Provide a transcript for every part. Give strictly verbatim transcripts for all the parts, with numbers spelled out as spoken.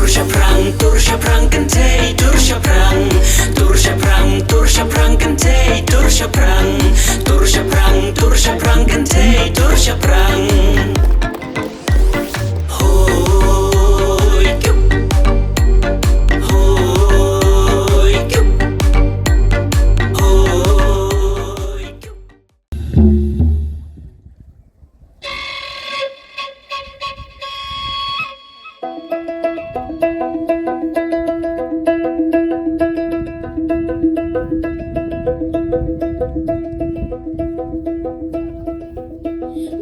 Shaphrang, tur shaphrang kynthei, tur shaphrang. Tur shaphrang, tur shaphrang kynthei, tur shaphrang. Tur shaphrang, tur shaphrang kynthei, tur shaphrang. Hoi kup. Hoi kup. Hoi kup.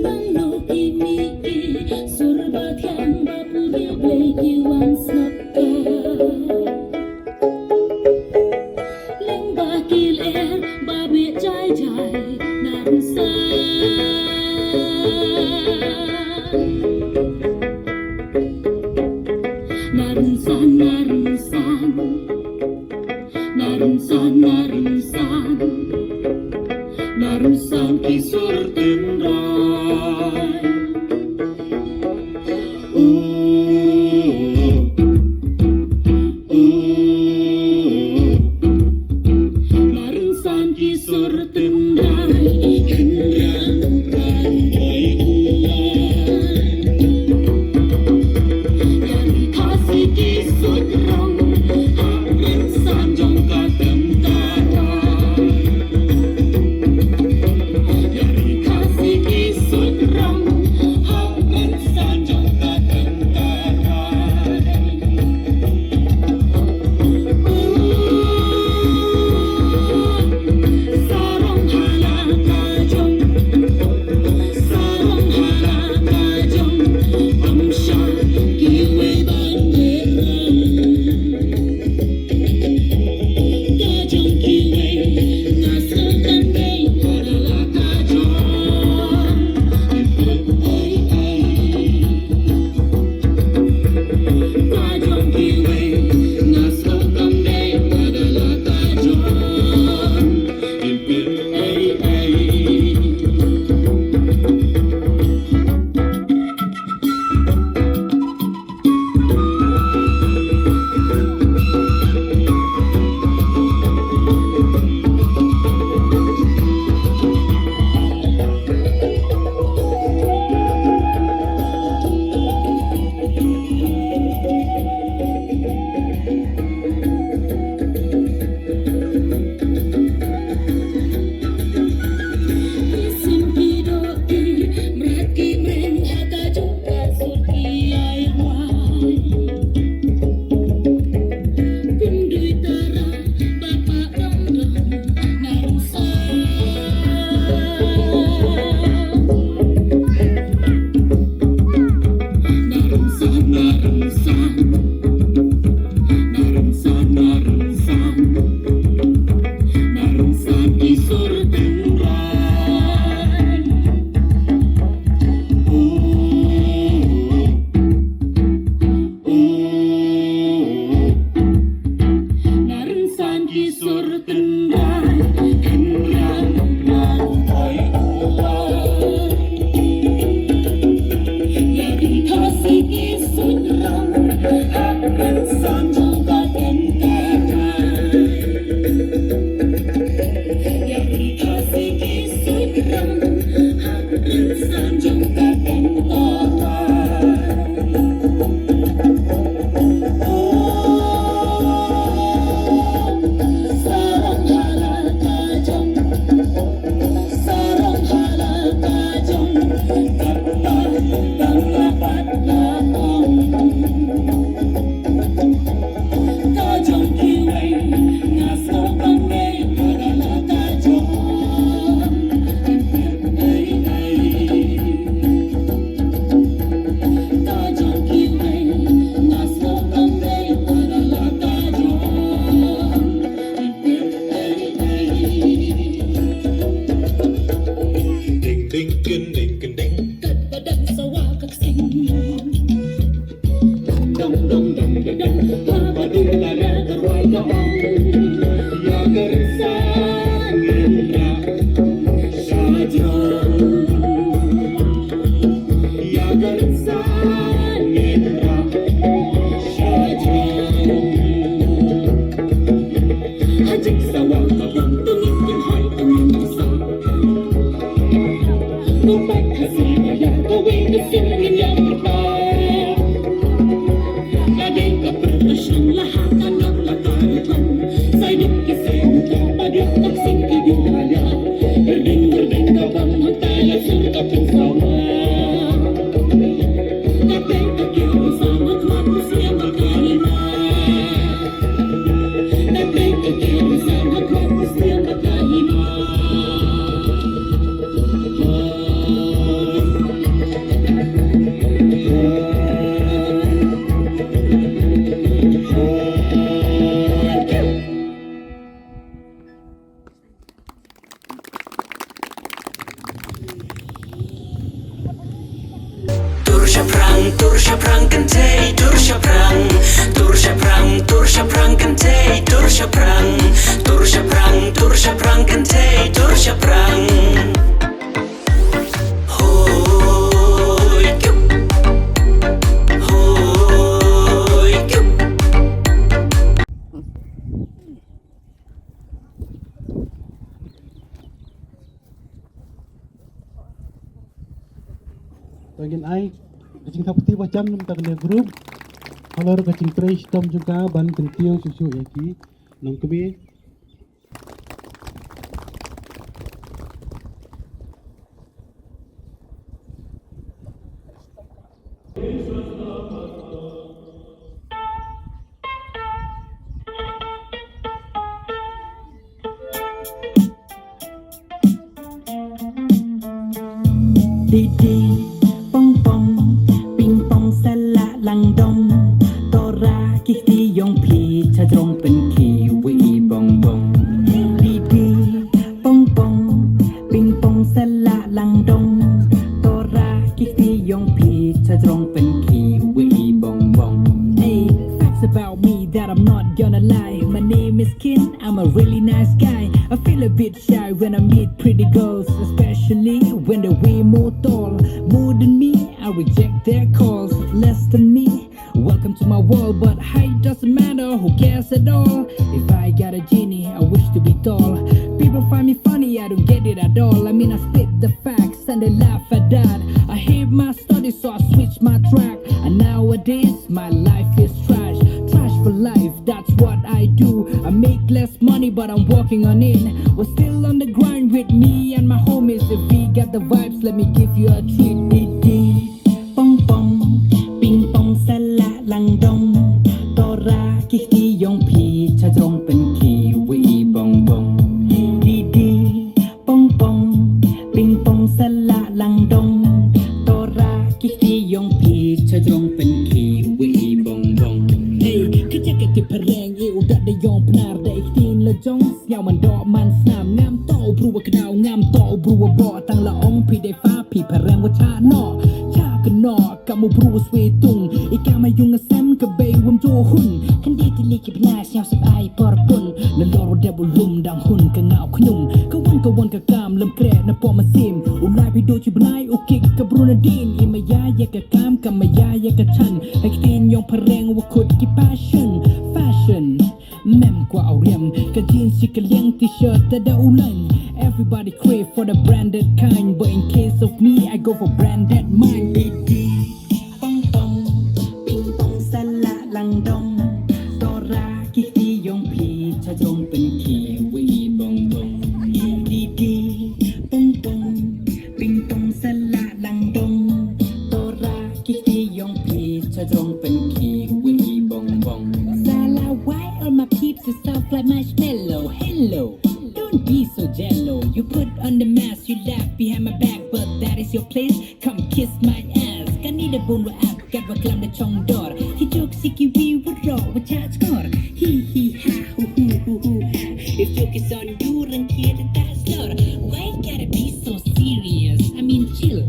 Nangno ki mih ki sur ba thiang ba pule Blei ki wan sngap ka. Lyngba ki lyer ba beh jai jai na rynsan. Na rynsan, na rynsan. Na rynsan, na rynsan. Na rynsan ki sur tynrai. Tur shaphrang, tur shaphrang kynthei, tur shaphrang. Tur shaphrang, tur shaphrang kynthei, tur shaphrang. Tur shaphrang, tur shaphrang kynthei, tur shaphrang. Hoi kup. Hoi kup. To ngin ai ka jingthap kti ba jan mynta kane ka group. Halor ka jingtrei shitom jong ka ban kyntiew shuh shuh ïa ki nongkmie. Didi, pong pong, ping pong sa la lang dong. To ra ki kti jong phi, cha jrong pynkhih wei bong bong. Didi, pong pong, ping pong sa la lang dong. To ra ki kti jong phi, cha jrong pynkhih wei bong bong. Hey, facts about me that I'm not gonna lie. My name is Kin, I'm a really nice guy. I feel a bit shy when I meet pretty girls, especially when they way more tall. More than me, I reject their calls. Less than me, welcome to my world. But height doesn't matter, who cares at all? If I got a genie, I wish to be tall. People find me funny, I don't get it at all. I mean, I spit the facts and they laugh at that. I hate my studies, so I switch my track. And nowadays, my life is trash. Trash for life, that's what I do. I make less money, but I'm working on it. We're still on the grind with me and my homies. If we got the vibes, let me give you a treat. Didi, pong pong, ping pong sa la lang dong. To ra ki kti jong phi, cha jrong pynkhih wei bong bong. Didi, pong pong, ping pong sa la lang dong. To ra ki kti jong phi, cha jrong pynkhih wei bong bong. Hey, ka jacket ki phareng, i u dat da jong Pnar da i ktien la jong. Sñiaw man doh man snam, ngam toh u bru wa kdaw, ngam toh u bru wa boh, tang la ong phi dei pha, phi phareng wa cha noh, cha kynnoh, kam u bru wa swe tung, i kam a yung a sem ka bei wam jo hun, kan dei tylli ki bnai sñiaw sep ai por pun, na lor wa dep u lum dang hun ka ngau khnum, ka wan ka wan ka kam lem kreh na pom a sim, u lai phi do chi bnai u kik ka bru na din, i maya ya ka kam, ka maya ya ka chan, ha ktien yong phareng wa khut ki passion, fashion. Mem kwah u riam, ka jeans chi ka liang t-shirt ta da u lain. Everybody crave for the branded kind, but in case of me, I go for branded mine. Didi, pong pong, ping pong sa la lang dong. To ra ki kti yong phi, cha jrong pynkhih wei bong bong. Didi, pong pong, ping pong sa la lang dong. To ra ki kti yong phi, cha jrong pynkhih wei bong bong. Sala, why all my peeps are soft like marshmallow? Hello, don't be so jello. You put on the mask, you laugh behind my back, but that is your place. Come kiss my ass. Kani da bun wa ap, kat wa klam da chong dor. Ki jok si ki wi wa ro wa cha chkor. Hi hi ha hu hu hu hu ha. If you kiss on you, run kid da slor. Why you gotta be so serious? I mean, chill.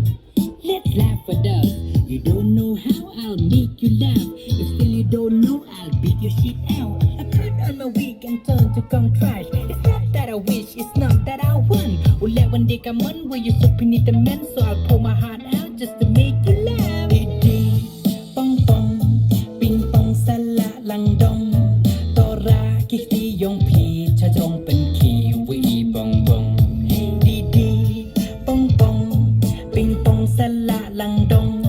Let's laugh for us. You don't know how I'll make you laugh. If still you don't know, I'll beat your shit out. I put on my wig and turn to come trash. It's not that I wish, it's not that I want. Well, let one day come on where you so beneath the man, so I'll pour my heart out just to make you laugh. Didi, pong pong, ping pong sa la lang dong. To ra ki kti yong phi, cha jrong pynkhih wei bong bong. Didi, pong pong, ping pong sa la lang dong.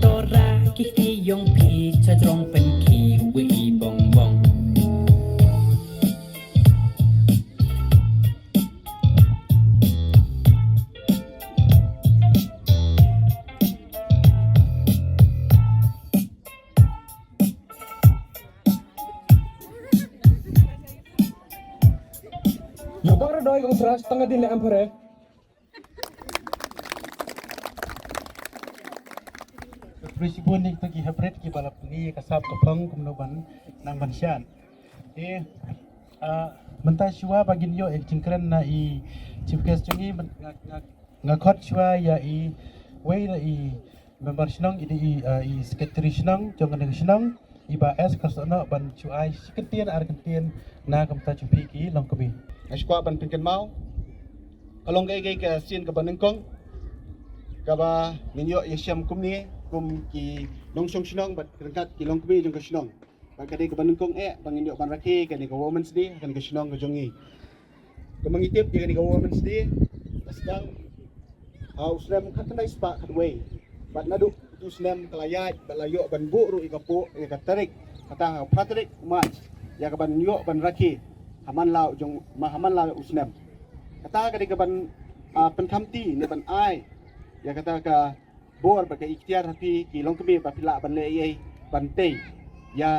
To ra ki kti yong phi, cha jrong pynkhih wei bong bong. Ïa u Bah Radoi Umsras tang hadien leh em pare. Khublei shibun ïa kita ki hapdeng ki ba la pyni ka sap ka phong kumno ban nang ban shad. Eh, ah, mynta shuwa ba ngin ïoh ïa ka jingkren na i chief guest jong ngi, myn-, nga, nga, nga khot shuwa ïa i wei na i member shnong, i, i, ah, i secretary shnong jong kane ka shnong, i Bah S Kharsohnoh, ban shu ai shi kyntien ar kyntien na ka bynta jong phi ki longkmie. Nga shu kwah ban pynkynmaw, ka long kaei kaei ka sien kaba nyngkong kaba ngin ïoh ïashem kumne kum ki nongshong shnong bad ryngkat ki longkmie jong ka shnong. Bad ka dei kaba nyngkong eh ba ngin ïoh ban rakhe kane ka Women's Day ha kane ka shnong ka jong ngi. Kumba ngi tip ïa kane ka Women's Day ka sdang ha u snem khatkhyndai spah khatwei. Bad naduh utu u snem ka la ïaid bad la ïoh ban buh ruh ïa ka pud, ïa ka tarik, kata ha phra tarik March, ïa ka ban ïoh ban rakhe ha man la u jong, ma ha man la u snem. Kata ka dei ka ban, ah, pynkhamti ne ban ai ïa kata ka bor bad ka iktiar ha phi ki longkmie ba phi lah ban leh ei ei ban tei ïa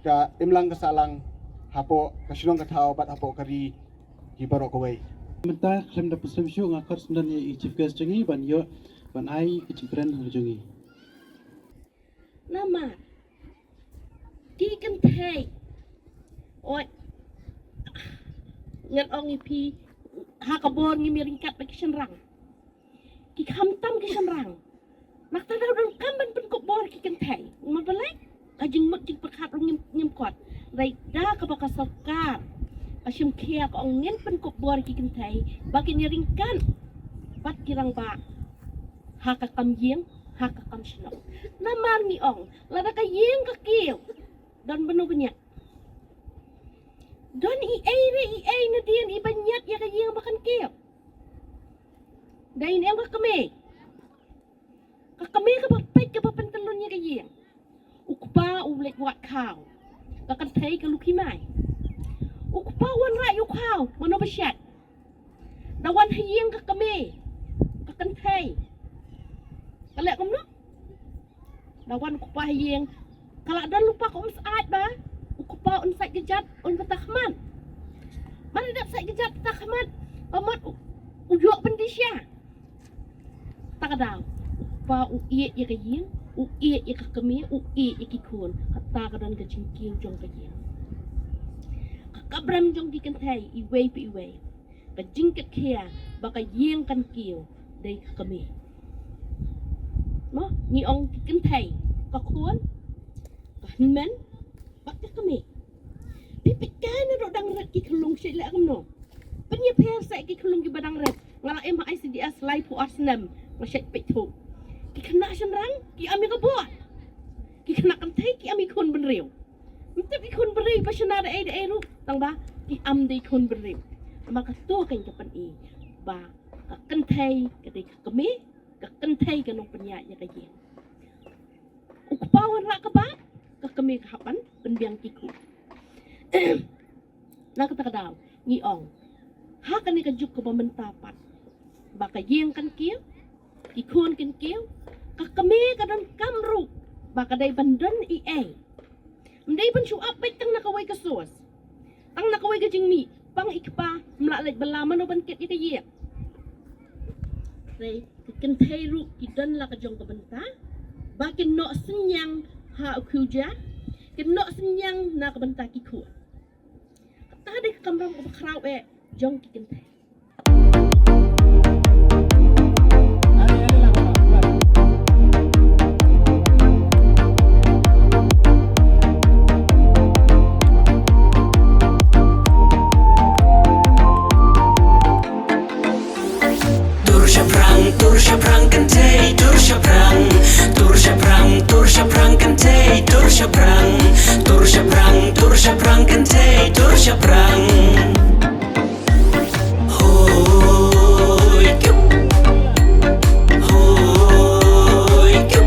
ka imlang ka sahlang hapoh ka shnong ka thaw bad hapoh ka ri ki baroh kawei. Mynta khlem da pynslem shuh nga khot sngewdon ïa i chief guest jong ngi ban ïoh ban ai ka jingkren ha jong ngi. Namar ki kynthei, oi, ngan ong ïa phi, ha ka bor ngim ïaryngkat bad ki shynrang. Ki kham tam ki shynrang. Nangta daw donkam ban pynkup bor ki kynthei. Namar balei? Ka jingmut jingpyrkhat ruh ngim, ngim kot. Hynrei da kaba ka sorkar ka shim khia ka ong ngin pynkup bor ki kynthei ba kin ïaryngkat bad ki rangbah ha ka kam ïing, ha ka kam shnong. Namar ngi ong lada ka ïing ka kiew, don bynno bniat. Don i ei re i ei nadien i ba ñiat ïa ka ïing ba kan kiew. Dei ne em ka kmie. Ka kmie kaba peit kaba pyntyllun ïa ka ïing. U kpa u leit wad khaw. Ka kynthei ka lukhi mai. U kpa u wanrah ïa u khaw, mano ba shet? Da wan ha ïing ka kmie, ka kynthei. Ka leh kumno? Da wan u kpa ha ïing, ka la don lypa ka um syaid ba u kpa un sait kjat un bata khmat. Mar i dep sait kjat bata khmat, ka mut u, u ïoh pyndisha. Ta ka daw u kpa u ïeit ïa ka ïing, u ïeit ïa ka kmie, u ïeit ïa ki khun. Kata ka don ka jingkiew jong ka ïing. Ka kabrem jong ki kynthei iwei pa iwei, ka jingkitkhia ba ka ïing kan kiew dei ka kmie. Mo, ngi ong ki kynthei, ka khun, ka hynmen bad ka kmie. Phi peit kai naduh dang rit ki khyllung, shu leh kumno? Pynïapher sa ki khyllung kiba dang rit. Nga la im ha I C D S laiphew ar snem, nga shait peit thuh. Ki khynnah shynrang ki am ïa ka bor. Ki khynnah kynthei ki am ïa ki khun bynriew. Ym tip ki khun bynriew ba shna da ei da ei ruh, tang ba ki am da ki khun bynriew. Namar kato keiñ ka pyni ba ka kynthei ka dei ka kmie, ka kynthei ka nongpynïaid ïa ka ïing. U kpa u wanrah kaba, ka kmie ka hap ban pynbiang ki khun. Na kata ka daw ngi ong, ha kane ka juk kaba mynta pat, ba ka ïing kan kiew, ki khun kin kiew, ka kmie ka donkam ruh ba ka dei ban don i ei. Ym dei ban shu ap beit tang na kawei ka source, tang na kawei ka jingmih. Pang i kpa ym lah leit bylla, mano ban kit ïa ka ïing? Hynrei ka kynthei ruh ki don la ka jong ka bynta ba kin noh synñiang ha u khiew ja, kin noh synñiang na ka bynta ki khun. Kata dei ka kamram kaba khraw eh jong ki kynthei. Tur shaphrang, tur shaphrang kynthei, tur shaphrang. Tur shaphrang, tur shaphrang kynthei, tur shaphrang. Tur shaphrang, tur shaphrang kynthei, tur shaphrang. Hoi kiu. Hoi kiu.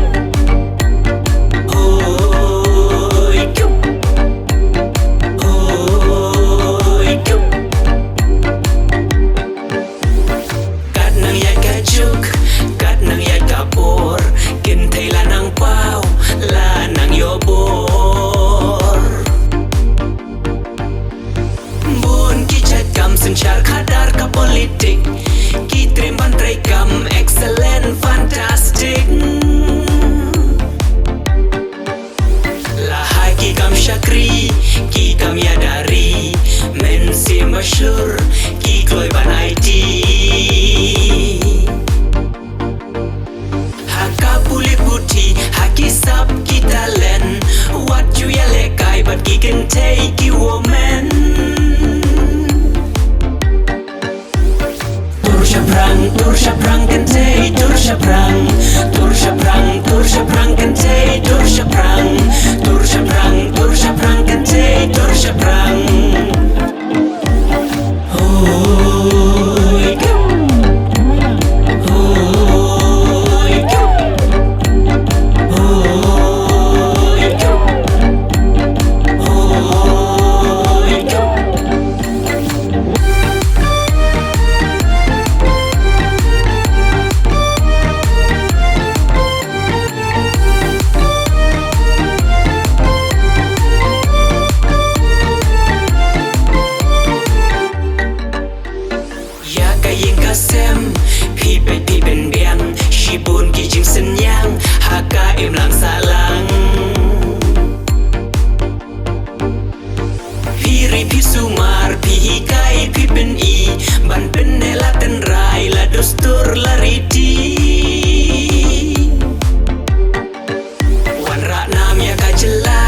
Hoi kiu. Hoi kiu. Kat nang ïaid ka juk, kat nang ïaid ka por, kynthei la nang paw, la nang ïoh bor. Bun ki shakri, ki kam ïada ri, mynsiem ba shlur, ki kloi ban aiti. Ha ka pule puthi, ha ki sap ki talent, wat ju ïalehkai bad ki kynthei ki women. Tur shaphrang, tur shaphrang kynthei, tur shaphrang. Tur shaphrang, tur shaphrang kynthei, tur shaphrang. Tur shaphrang, tur shaphrang kynthei, tur shaphrang. Hoi, hoi, hoi. Ïa ka ïing ka sem, phi peit phi pynbiang, shibun ki jingsynñiang, ha ka imlang sahlang. Phi ri phi sumar, phi hikai phi pyni, ban pynneh la tynrai, la dustur la riti. Wanrah nam ïa ka jylla,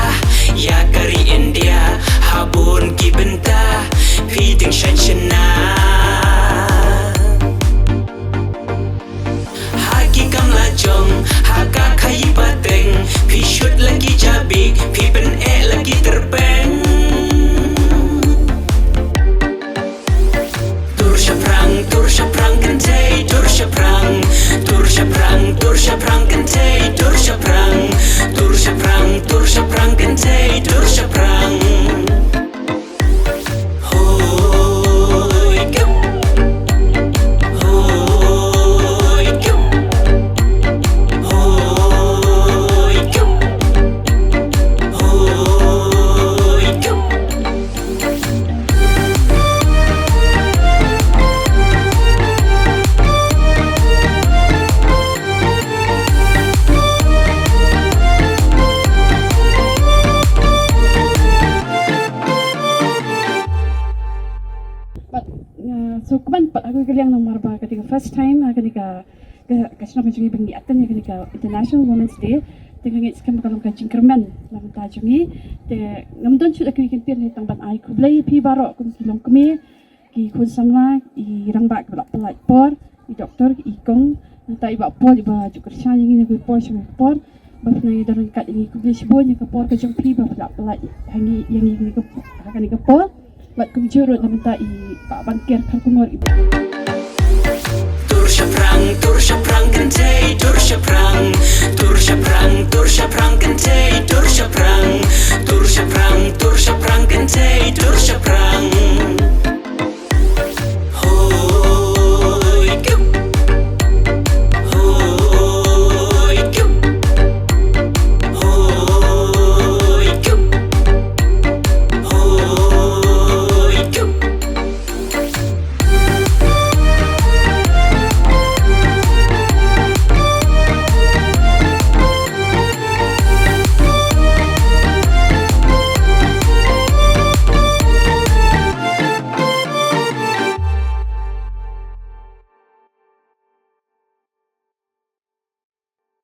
ïa ka ri India, ha bun ki bynta, phi tyngshaiñ shynna. Ha ki kam la jong, ha ka khaïi pateng, phi shut la ki jabieng, phi pyneh la ki tyrpeng. Tur shaphrang, tur shaphrang kynthei, tur shaphrang. Tur shaphrang, tur shaphrang kynthei, tur shaphrang. Tur shaphrang, tur shaphrang kynthei, tur shaphrang. Hoi, kyo. Hoi, kyo. Hoi, kyo. Hoi, kyo. But, uh, so kumne pat ha kawei ka liang namar ba ka dei ka first time ha kane ka, ka, ka shnong ka jong ngi ba ngi attend ïa kane ka International Women's Day. Te nga ngeit skhem ba ka long ka jingkyrmen na ka bynta jong ngi. Te ngam don shuh da kine ki kyntien, hynrei tang ban ai khublei ïa phi baroh kum ki longkmie, ki khun samla, i rangbah kiba la pyllait por, i doktor, i kong, nangta i Bah Paul iba ju kyrshan ïa ngi na kawei por sha kawei por. Ba phi nang ïa don ryngkat ïa ngi, khublei shibun ïa ka por ka jong phi ba phi la pyllait ha ngi, ïa ngi ha kane ka por. Bad kumjuh ruh na ka bynta i Bah Banker Kharkongor i Tur shaphrang, tur shaphrang kynthei, tur shaphrang. Tur shaphrang, tur shaphrang kynthei, tur shaphrang. Tur